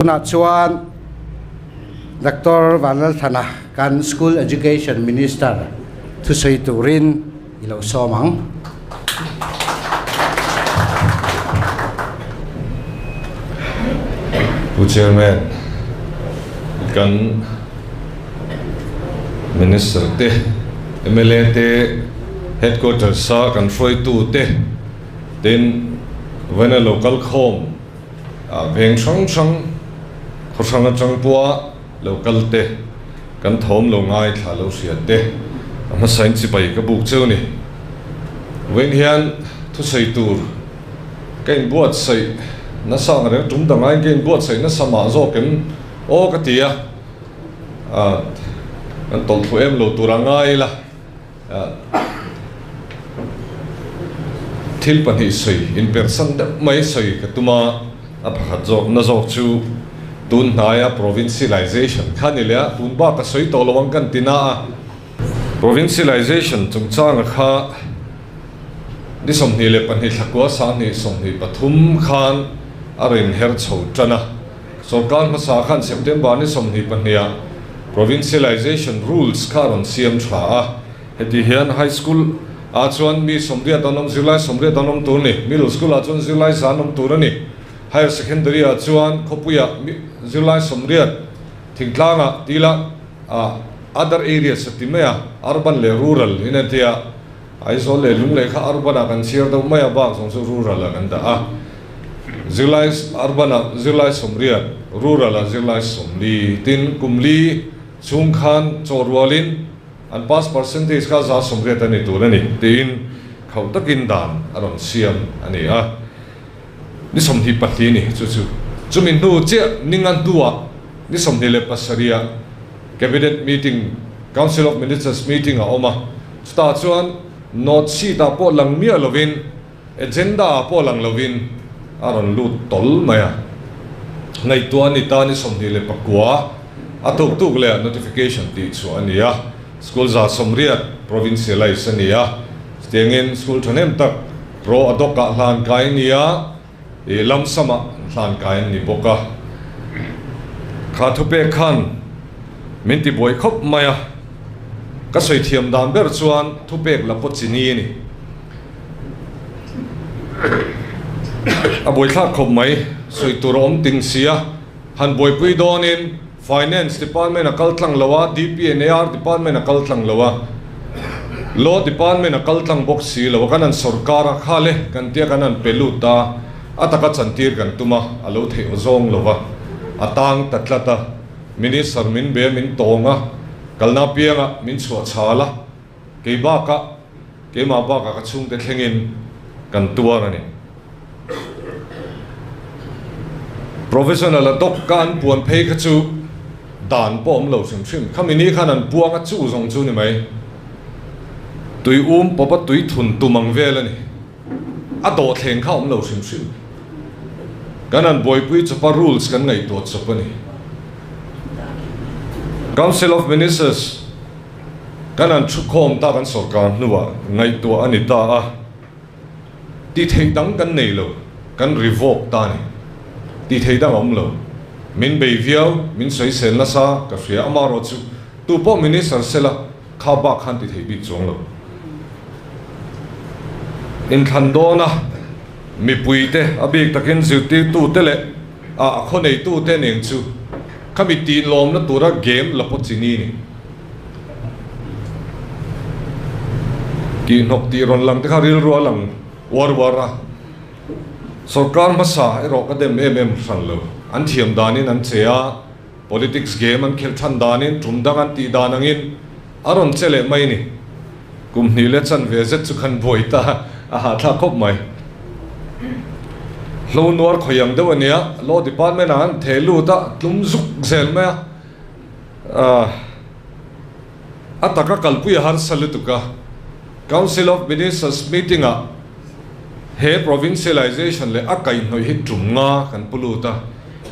Tunah chuan Doctor Vanlalthana kan School Education Minister thusawi turin i lo sawm ang. Pu Chairman, kan Minister te, mla te, Headquarters a kan hruaitu te, tin vawiina lo kal khawm Veng hrang hrang khaw hrang atang pawha lo kal te, kan thawm lo ngaithla lo hria te, a hmasain chibai ka buk cheu ni. Vawiin hian thusawi tur ka inbuatsaih nasa ang reng tum dang aiin ka inbuatsaih nasa mah zawk em aw ka ti a, kan tawlh thu em lo tur a ngai ila. Thil pahnih sawi inpersan deuh mai sawi ka tum a, a pakhat zawk na zawk chu tun hnaia provincialization kha ni leh a, tun bak ka sawi tawh lo ang kan ti na a. Provincialization chungchanga kha ni 22 thlakua sanghnih 23 khan a rawn her chho tan a. Sorkar hmasa khan September ni 22 ah Provincialization Rules kha a rawn siam tha a, heti hian High School ah chuan mi 80 an awm, zirlai 80 an awm tur a ni, Middle School ah chuan zirlai 100 an awm tur a ni, Higher Secondary ah chuan khawpuiah mi zirlai 80, thingtlangah tila ah other areas a ti mai a, urban leh rural in a ti a, Aizawl leh Lunglei kha urban ah kan chhiar deuh mai a, bak zawng chu rural ah kan dah a. Zirlai urban ah zirlai 80, rural ah zirlai 40. Tin, kum li chhung khan chaw rualin an pass percentage kha 80% a ni tur a ni tiin khauh takin dan a rawn siam a ni a. Ni 24 ni chu chu chumi hnu chiah ninga hnuah ni 27 ah Cabinet meeting, Council of Ministers meeting a awm a, chutah chuan note sheet ah pawh lang miah lovin, agenda ah pawh lang lovin a rawn lut tawl mai a. Ngaihtuah a ni ta ni 29 a tuk tuk leh ah notification tih chhuah a ni a, school 180 provincialize a ni a, chutiangin school thahnem tak pro ad hoc ah hlan kai a ni a, I lam samah hlan kai an ni bawk a, kha thupek khan min ti buai khawp mai a, ka sawi thiam dan ber chuan thupek la pawh chini a ni. A buaithlak khawp mai, sawi tur a awm ting si a, han buaipui dawnin Finance Department a kal tlang lo a, DPNAR Department a kal tlang lo a, Law Department a kal tlang bawk si lo a, kan han sorkar a, kha le kan tia kan han pe lut a, a taka chantir kan tum a, a lo theih awzawng lo va, a tang ta tlat a, Minister min be min tawng a, kalna apianga min chhuah chhal a, kei bakah, keimah bakah ka chhungte thlengin kan tuar a ni. Professional a doc ka an puan phei kha chu dan pawh awm lo hrim hrim. Khami ni khan an puang a chu zawng chu ni mai. Tui um pawp a tui thun tum ang vel a ni. A dawhthleng kha awm lo hrim hrim. Kan an buaipui chawp a rules kan ngaihtuah chawp a ni. Council of Ministers kan an thukhawm ta kan sorkar hnuah ngaihtuah a ni ta a. Ti theih dang kan nei lo, kan revoke ta a ni. Ti thei dang a awm lo. Min bei viau, min sawisel nasa, ka hria amarawh chu tu pawh minister sela kha bak khan ti thei bik chuang lo. Inthlan dawna mipuite a bik takin zirtirtute leh a khawneitute nen chu khami tinlawmna tura game la pawh chini ni. Tih hnawk tih rawn lang te kha rilru a lang uar uar a, sorkar hmasa erawh ka dem em em hran lo. An thiam danin an che a, politics game an khelh than danin tum dang an tih dan angin a rawn che leh mai ni. Kum hnih leh chan ve zet chu khan buai ta a hahthlak khawp mai. Hlo nuar khawi ang deuh a nia, Law Department ah an theh lut a, tlum zuk zel mai a. A taka kalpui a harsa lutuk a, Council of Ministers meeting ah he provincialization leh a kaihhnawih hi tum nga kan pu lut a,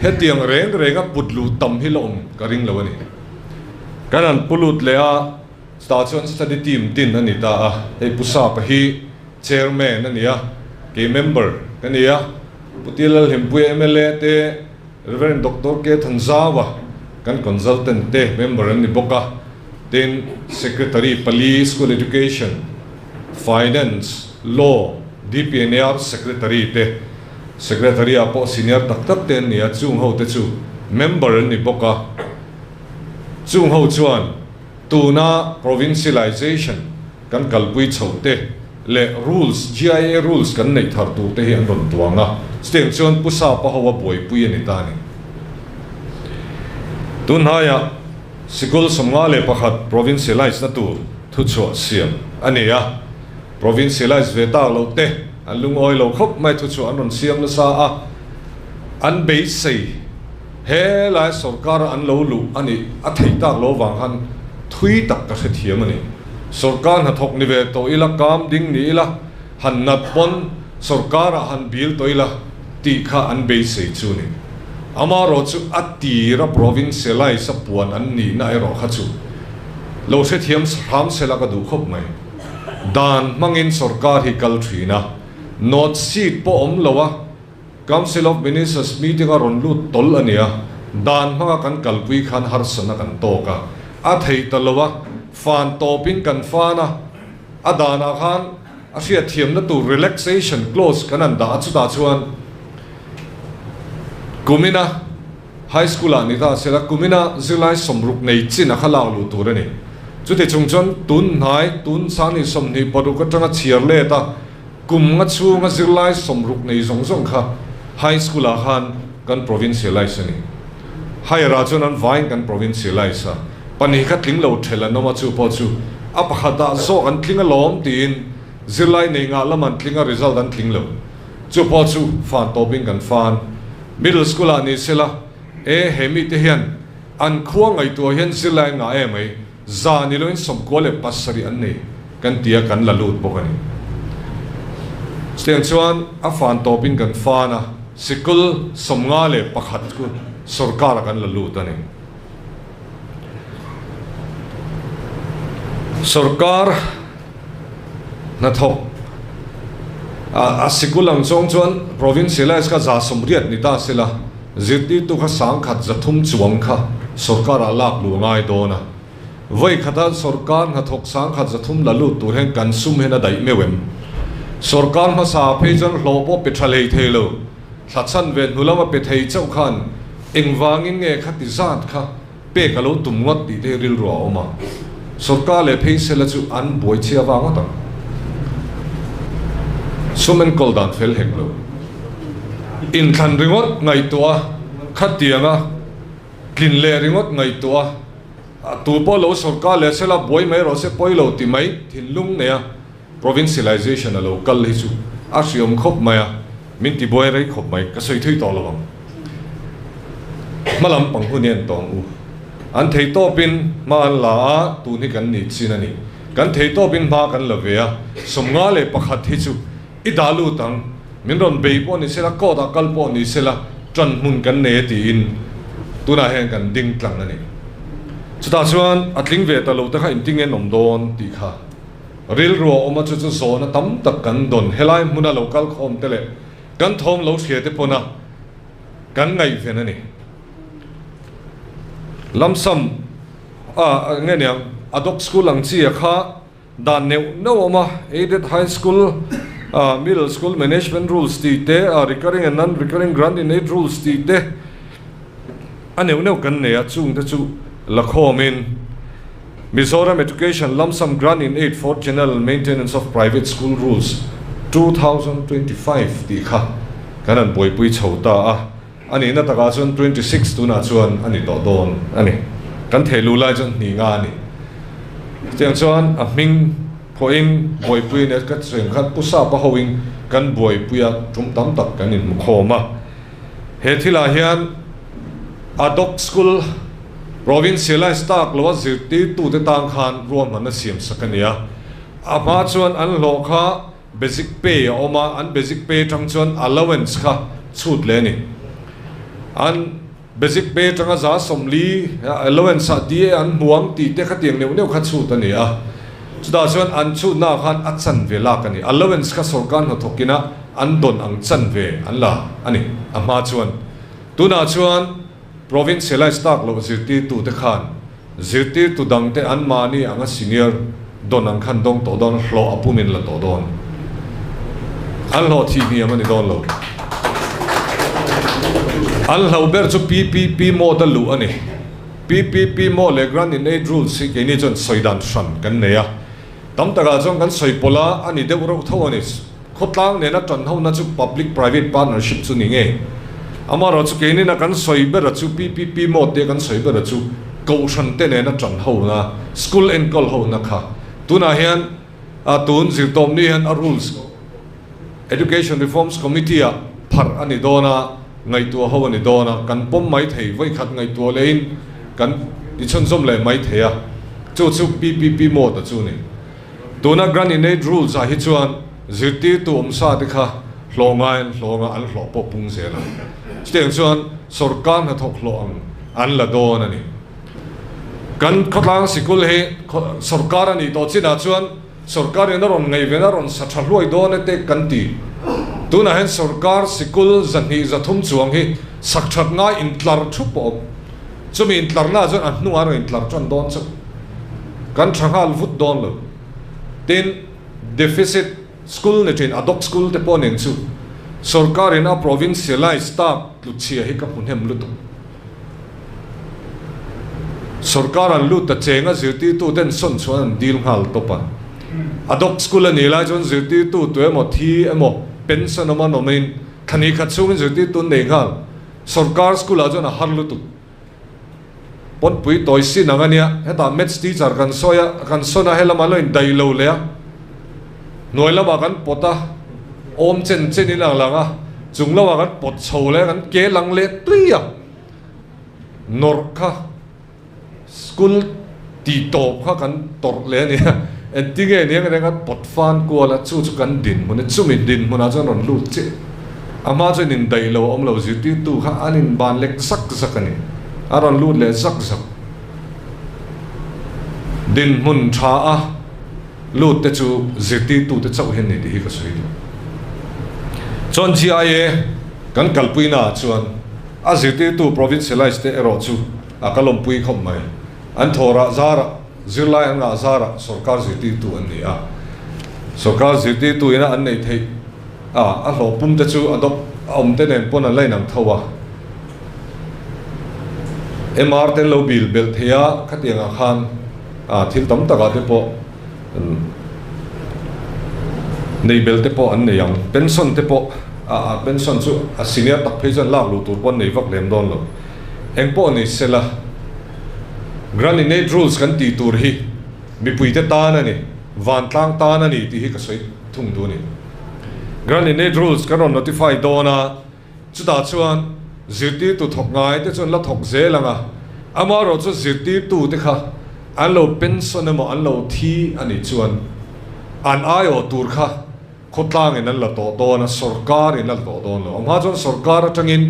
hetiang reng reng a put luh tam hi la awm ka ring lo a ni. Kan han pu lut leh a, chutah chuan study team din a ni ta a, hei Pu Sapa hi chairman a ni a, kei member ka ni a, Pu Tilalhimpuia mla te. Rev. Doctor K. Thanzaua kan consultant te member an ni bawk a, tin Secretary pali School Education, Finance, Law, DPNR Secretary te, Secretary ah pawh senior tak tak te an ni a, chung ho te chu member an ni bawk a, chung ho chuan tuna provincialization kan kalpui chhoh te leh rules, GIA rules kan neih thar tur te hi an rawn tuang a, chutiang chuan Pu Sapa ho a buaipui a ni ta a ni. Tunhnaiah sikul 51 provincialize na tur thuchhuah siam a ni a, provincialize ve tak loh te an lungawi lo khawp mai thuchhuah an rawn siam nasa a, an beisei he lai sorkar an lo luh a nih a theih tak lo vang khan thui tak ka hrethiam a ni. Sorkar hnathawk ni ve tawh ila, kam ding ni ila, han nat pawn sorkarah han bil tawh ila tih kha an beisei chu ni. Amaherawhchu a tira provincialize a puan an nihna erawh kha chu lo hrethiam hram sela ka duh khawp mai. Dan hmangin sorkar hi kal thin a, note sheet pawh awm lo a, Council of Ministers meeting a rawn lut tawl a nia, dan hmanga kan kalpui khan harsatna kan tawk a, a theih ta lo a, fan tawpin kan fan a, a danah khan a hriatthiamna tur relaxation clause kan han dah a, chutah chuan kumina High School ah ni ta sela kumina zirlai 60 nei chin a kha lak luh tur a ni. Chuti chung chuan tun hnai tun sani 26 atanga chhiar let a, Kum nga chhunga zirlai 60 nei zawng zawng kha High School ah khan kan provincialize a ni. Higher ah chuan an vaiin kan provincialize a, pahnih kha tling lo ṭhel an awm a, chu pawh chu a pakhat ah zawk an tling alawm tiin zirlai nei ngah lam an tling a, result an tling lo. Chu pawh chu fan tawpin kan fan. Middle School ah ni sela, e he mite hian an khua ngaihtuah hian zirlai an ngah em ai. Zan ilo in 97 an nei kan ti a, kan la lut bawk a ni. Chutiang chuan a fan tawpin kan fan a, sikul 51 chu sorkar-ah kan la lut a ni. Sorkar hnathawk a sikul ang zawng chuan provincialize kha 180 ni ta sela, Zirtirtu kha 1300 chuang kha sorkarah lak luh a ngai dawn a. Vawi khata sorkar hnathawk 1300 la lut tur hian kan sum hian a daih meuh em? Sorkar hmasa phei chuan hlawh pawh pe tha hlei thei lo, thla chhan ve hnu lama pe thei chauh khan engvangin nge khati zat kha pek a lo tum ngawt tih te hi rilru a awm a. Sorkar leh phei sela chu an buai chhia vang ngawt ang. Sum enkawl dan fel hek lo. Inthlan ringawt ngaihtuah a, khatianga tlin leh ringawt ngaihtuah a, tu pawh lo sorkar leh sela buai mai rawh se pawi lo ti mai thinlung nei a provincialization a lo kal hi chu a hriawm khawp mai a, min ti buai rei khawp mai, ka sawi thui tawh lo ang. Hma lam pang hun hi an tawng u. An thei tawpin hma an la a, tun hi kan nih chin a ni. Kan thei tawpin hma kan la ve a, 51 hi chu i dah lut ang, min rawn bei pawh ni sela, court ah kal pawh ni sela, ṭan hmun kan nei a tiin tunah hian kan ding tlang a ni. Chutah chuan a tling ve ta lo te kha inting en awm dawn tih kha rilru a awm a, chu chu zawhna tam tak kan dawn. Helai hmuna lo kal khawm te leh kan thawm lo hria te pawna kan ngaihven a ni. Lamsam a nge niang Adok School ang chi a kha dan neuh neuh awm a, Aided High School, Middle School Management Rules tih te, Recurring and Non-Recurring Grant in Aid Rules tih te a neuh neuh kan nei a, chung te chu la khawmin Mizoram Education Lump Sum Grant in Aid for General Maintenance of Private School Rules 2025 tih kha kan han buaipui chho ta a, a nihna takah chuan 26 tunah chuan a ni tawh dawn a ni. Kan thei lu lai chuan hnih nga a ni. Chutiang chuan a hming pawhin buaipui a nia, ka cheng khan Pu Sapa hoin kan buaipui a, tum tam tak kan inhmu khawm a. He thilah hian Adok School Provincialize tak loa zirtirtute tan khan ruahmanna siam sak a ni a. A hma chuan an hlawh kha basic pay a awm a, an basic pay atang chuan allowance kha chhut leh a ni. An basic pay atanga 40% allowance ah DA an hmu ang tih te khatiang neuh neuh kha chhut a ni a. Chutah chuan an chhutna ah khan a chanve lak a ni. Allowance kha sorkar hnathawk ina an dawn ang chanve an la a ni a hma chuan. Tunah chuan provincialise tak loh zirtirtute khan zirtirtu dangte anmahni anga senior dawn ang khan dawng tawh dawn, hlawh a pumin la tawh dawn. An hlawh thih hniam a ni dawn lo. An hlauh ber chu PPP mode a luh a ni. PPP mode leh Grant in Aid Rules hi keini chuan sawi dan hran kan nei a. Tam takah chuan kan sawi pawlh a, a ni deuh reuh tho a ni. Khawtlang nena tan hona chu Public Private Partnership chu ni ngei. Amaherawhchu keinina kan sawi bera chu PPP mode tia kan sawi bera chu Kohhran te nena tan hona, school enkawl hona kha. Tunah hian a tun zirtawpni hian a rules Education Reforms Committee ah pharh a ni dawn a, ngaihtuah ho a ni dawn a, kan pawm mai thei, vawikhat ngaihtuah lehin kan tichhunzawm leh mai thei a, chu chu PPP mode a chu ni. Tuna Grant in Aid Rules ah hi chuan zirtirtu awmsa te kha hlawh ngai an hlawh anga an hlawh pawh pung zel ang. Chutiang chuan sorkar hnathawk hlawh ang an la dawn a ni. Kan khawtlang sikul hi sorkar a nih tawh chinah chuan sorkar in a rawn ngaihven a rawn sa tha hluai dawn e te kan ti. Tunah hian sorkar sikul 203 chuang hi sak that ngai intlar thup a awm. Chumi intlarna ah chuan a hnungah a rawn intlar tan dawn chauh. Kan tha nghal vut dawn lo. Tin, deficit school ni thin, ad hoc school te pawh nen chu sorkarin a provincialise tak tluchhia hi ka hmu hnem lutuk. Sorkar an lut ta cheng a zirtirtu ten sawn chuan an dil nghal tawp a. Ad hoc school a nih lai chuan zirtirtu tu emaw thi emaw pension awm an awmin thla khat chhungin zirtirtu an nei nghal. Sorkar school ah chuan a har lutuk. Pawnpui tawi sin ang a nia, hetah maths teacher kan sawi a, kan sawn a, helamah lo indaih lo leh a, hnuai lamah kan pawt a, awm chen chen in ang lang a, chung lamah kan pawt chho leh a, kan ke lang leh tui a, nawrh kha school tih tawp kha kan tawrh leh a nia, engtinge nia kan kan pawt fan kual a, chu chu kan dinhmun a, chumi dinhmunah chuan rawn lut chiah. A hma chuan indaih lo a awm lo, zirtirtu kha an inban lek zak zak a ni. A rawn lut leh zak zak. Dinhmun tha a lut te chu zirtirtu te chauh hian ni tih hi ka sawi duh. Chuan GIA kan kalpuina ah chuan a zirtirtu provincialise te erawh chu a ka lawmpui khawp mai. An thawhrah zarah, zirlai an ngah zarah sorkar zirtirtu an ni a. Sorkar zirtirtu ina an neih theih. A, a hlawh pum te chu a dawp a awm te nen pawn an la inang tho a. MR te an lo bil belh thei a, khatiang ah khan a thil tam tak ah te pawh nei bel te pawh an nei ang. Pension te pawh a, a pension chu a senior tak phei chuan lak luh tur pawh an nei vak lem dawn lo. Eng pawh ni sela, Grant in Aid Rules kan tih tur hi mipui te tan a ni, vantlang tan a ni tih hi ka sawi thung duh a ni. Grant in Aid Rules kan rawn notify dawn a, chutah chuan zirtirtu thawk ngai te chuan la thawk zel ang a, amaherawh chu zirtirtu te kha an lo pension emaw an lo thi a nih chuan an aiawh tur kha khawtlangin an la tawh dawn a, sorkarin a la tawh dawn lo. A hma chuan sorkar atangin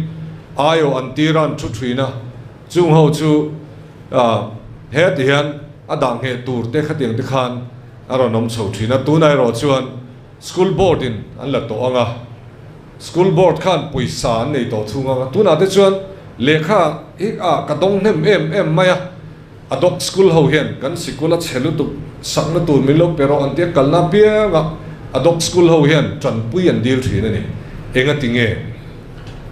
aiawh an tir a, an thu thin a, chung ho chu he ti hian a dah ngheh tur te khatiang te khan a rawn awm chho thin a, tunah erawh chuan School board in an la tawh ang a, school board khan pawisa an nei tawh thung ang a, tunah te chuan lehkha hi ah ka dawng hnem em em mai a, ad hoc school ho hian kan sikul a chhe lutuk sakna tur min lo pe rawh an tia kalna apianga ad hoc school ho hian tanpui an dil thin a ni. Engati nge?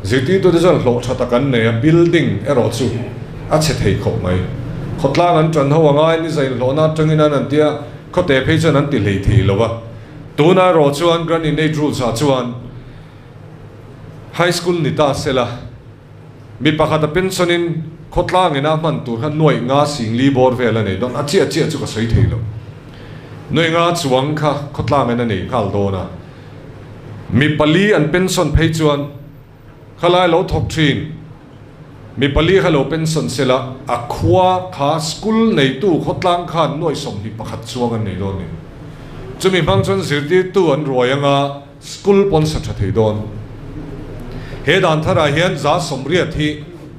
Zirtirtute chuan hlawh tha tak an nei a, building erawh chu a chhe thei khawp mai. Khawtlang an tan ho angai ni zain hlawhna atangin an an tia, khawte phei chuan an ti hlei thei lo a. Tuna erawh chuan Grant in Aid Rules ah chuan High School ni ta sela, mi pakhat a pension in khawtlang ina hman tur kha nuaih nga singli bawr vel a nei dawn, a chiah chiah chu ka sawi thei lo. Nuaih nga chuang kha khawtlang in a nei nghal dawn a. Mi pali an pension phei chuan khalai lo thawk thin. Mi pali kha lo pension sela a khua kha school neitu khawtlang khan nuaih 21 chuang an nei dawn ni. Chumi hmang chuan zirtirtu an ruai anga school pawn sa tha thei dawn. He dan tharah hian 80% hi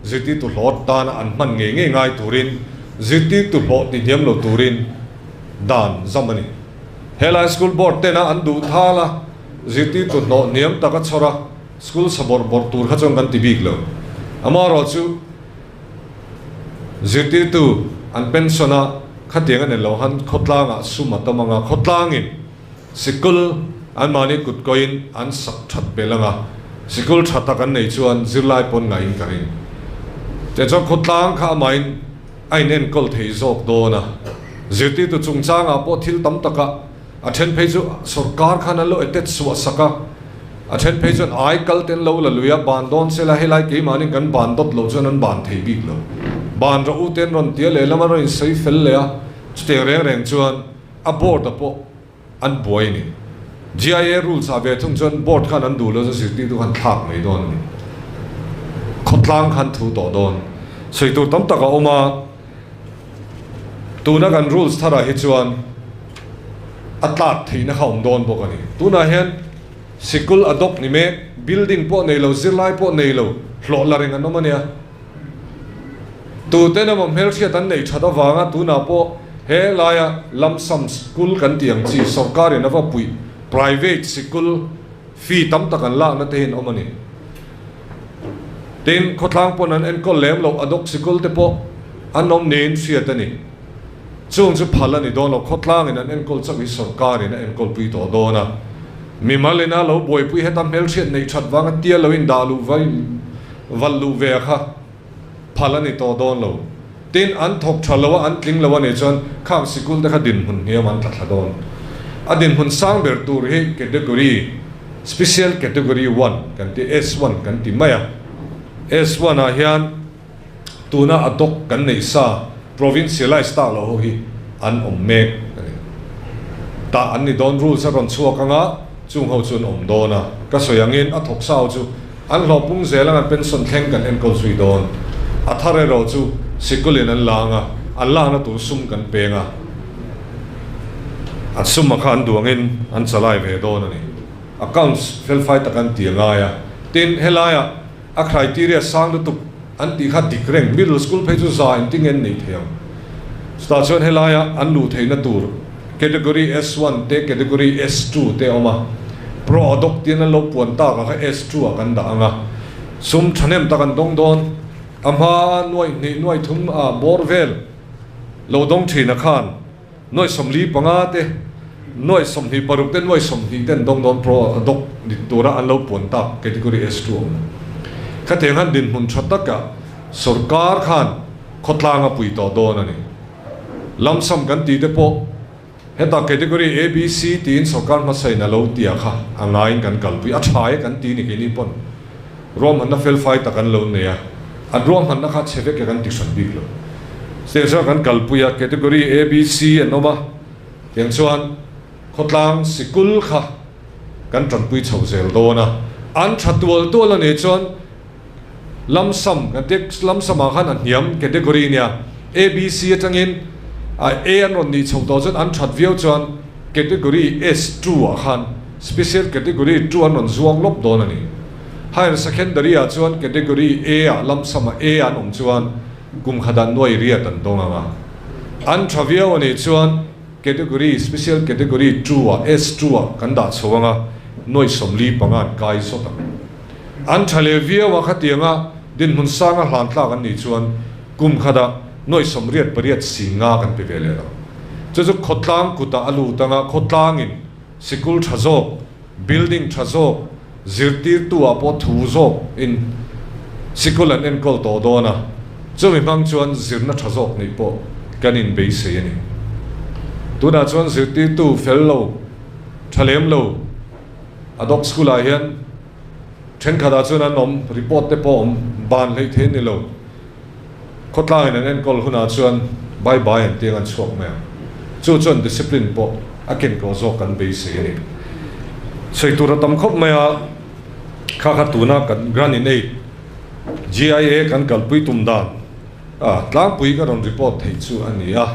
zirtirtu hlawt tana an hman ngei ngei ngai turin zirtirtu hlawh ti hniam lo turin dan zam a ni. Helai school board tena an duh thal a, zirtirtu hnawh hniam taka chhawr a, school sa bawrh bawrh tur kha chuan kan ti bik lo. Amaherawhchu zirtirtu an pension a, khatiang a ni lo han khawtlangah sum a tam anga khawtlangin sikul anmahni kutkawiin an sak that belh anga sikul tha tak an nei chuan zirlai pawn ngaihin ka ring. Tichuan khawtlang kha amahin a inenkawl thei zawk dawn a, zirtirtu chungchangah pawh thil tam takah A then phei chu sawrkar khan an lo etet suah sak a, a then phei chuan ai kal te an lo la lui a, ban dawn se la helai keimahni kan ban dawt loh chuan an ban thei bik lo. Ban rawh u te an rawn ti a, lehlam an rawn insawi fel leh a, chutiang reng reng chuan a board a pawh an buai a ni. GIA rules ah ve thung chuan board khan an duh lo chuan zirtirtu khan thlak mai dawn a ni. Khawtlang khan thu tawh dawn. Sawi tur tam tak a awm a. Tuna kan rules tharah hi chuan a tlak theihna kha awm dawn bawk a ni. Tunah hian sikul a dawk ni mek, building pawh nei lo, zirlai pawh nei lo, hlawh la reng an awm a nia. Tuten emaw hmelhriat an neih that avanga tunah pawh he laia lump sum school kan tih ang chi sawrkarin a va puih private sikul fee tam tak an lakna te hi an awm a ni. Tin, khawthlang pawn an enkawl lem loh a dawk sikul te pawh an awm niin hriat a ni. Chung chu phal a ni dawn lo, khawtlangin an enkawl chauh hi sawrkarin a enkawlpui tawh dawn a. Mimal ina lo buaipui heta hmelhriat neih that vanga tia lo indah luh vai valh luh ve a kha phal a ni tawh dawn lo. Tin, an thawk tha lo a, an tling lo a nih chuan khang sikul te kha dinhmun hniam an tla thla dawn. A dinhmun sang ber tur hi category, special category one kan ti, S1 kan ti mai a. S1 ah hian tuna a dawk kan neih sa provincialize tak loh ho hi an awm mek a ni. Tah an ni dawn, rules a rawn chhuak anga chung ho chu an awm dawn a. Ka sawi angin a thawk sa ho chu An hlawh pung zel ang an pension thleng kan enkawl zui dawn. A thar erawh chu sikulin an la ang a, an lakna tur sum kan peng a, an sum a kha an duh angin an chalai ve dawn a ni. Accounts felfai tak an ti a ngai a, tin helaiah a criteria sang lutuk an tih kha dik reng, middle school phei chu za engtin nge an neih thei ang? Chutah chuan helaia an luh theihna tur category S1 te category S2 te a awm a, pro adopt tiin an lo puan tak ah kha S2 ah kan dah ang a, sum thahnem tak an dawng dawn. A hma nuaih hnih nuaih thum ah bawr vel lo dawng thin a khan nuaih 45 te nuaih 26 te nuaih 20 te an dawng dawn pro adopt ni tura an lo puan tak category S2 a awm. Khatiang han dinhmun tha takah sorkar khan Khawtlang a pui tawh dawn a ni. Lamsam kan tih te pawh heta category A, B, C tiin sawrkar hmasain a lo tia kha a ngaiin kan kalpui a tha e kan ti ni keini pawn ruahmanna felfai tak an lo nei a, an ruahmanna kha chhe vek e kan ti hran bik lo. Chutiang chuan kan kalpui a, category A, B, C an awm a, tiang chuan khawtlang sikul kha kan tanpui chho zel dawn a, an tha tual tual a nih chuan Lamsam kan tia lamsam ah khan a hniam category nia ABC atangin a A an rawn nih chho tawh chuan an that viau chuan category S2 ah khan special category 2 an rawn zuang lawp dawn a ni. Higher secondary ah chuan category A ah lamsam ah A an awm chuan kum khat ah nuai riat an dawng ang a. An tha viau a nih chuan category special category 2 ah S2 ah kan dah chho ang a nuai 45 an kai zawt ang. An tha leh viau a, khatianga dinhmun sanga hlan tlak an nih chuan kum khatah nuaih 88 singa kan pe ve leh lo. Chu chu khawtlang kutah a lut anga khawtlangin sikul tha zawk, building tha zawk, zirtirtu ah pawh thu zawk in sikul an enkawl tawh dawn a, chumi hmang chuan zirna tha zawk nih pawh kan inbeisei a ni. Tunah chuan zirtirtu fel lo, tha lem lo, A dog school ah hian thenkhat ah chuan an awm, report te pawh awm, ban hleih thei a ni lo. Khawtlang in an enkawl hunah chuan bye bye an tiang an chhuak mai ang. Chu chuan discipline pawh a ken kawh zawk kan beisei a ni. Sawi tur a tam khawp mai a, kha kha tuna kan grant in aid, GIA kan kalpui tum dan a tlangpui ka rawn report theih chu a ni a.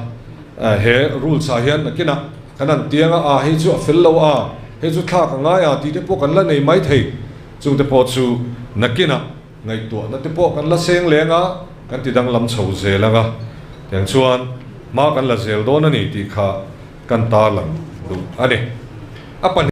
He rules ah hian nakinah Kan han tiang a, a hei chu a fel lo a, hei chu thlak a ngai a tih te pawh kan la nei mai thei. Chung te pawh chu nakinah ngaihtuahna te pawh kan la seng leng a, kan ti danglam chho zel ang a, tiang chuan hma kan la zel dawn a ni tih kha kan tarlang duh a ni. A pahnih.